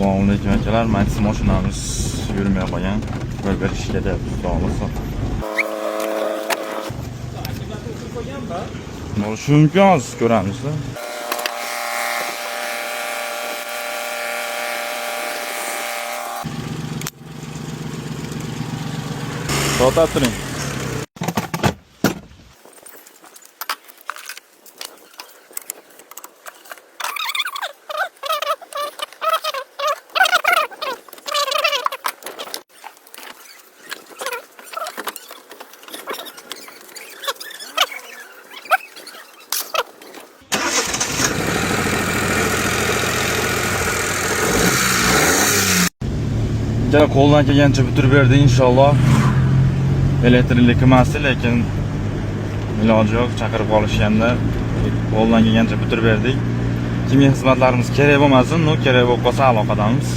Assalomu alaykum, akalar. Matiz mashinamiz yurmay qolgan. Bir berish ketyapti, xudo xohlasa. Bo'lishi mumkin, hozir ko'ramiz-da. To'xtab turing. Ikkala qo'ldan kelgancha bitirib berdi inshaalloh. Elektrikli emasdi, lekin iloji yo'q, chaqirib qolishganda qo'ldan kelgancha bitirib berdik. Kimga xizmatlarimiz kerak bo'lmasin, ну, kerak bo'lib qolsa aloqadamiz.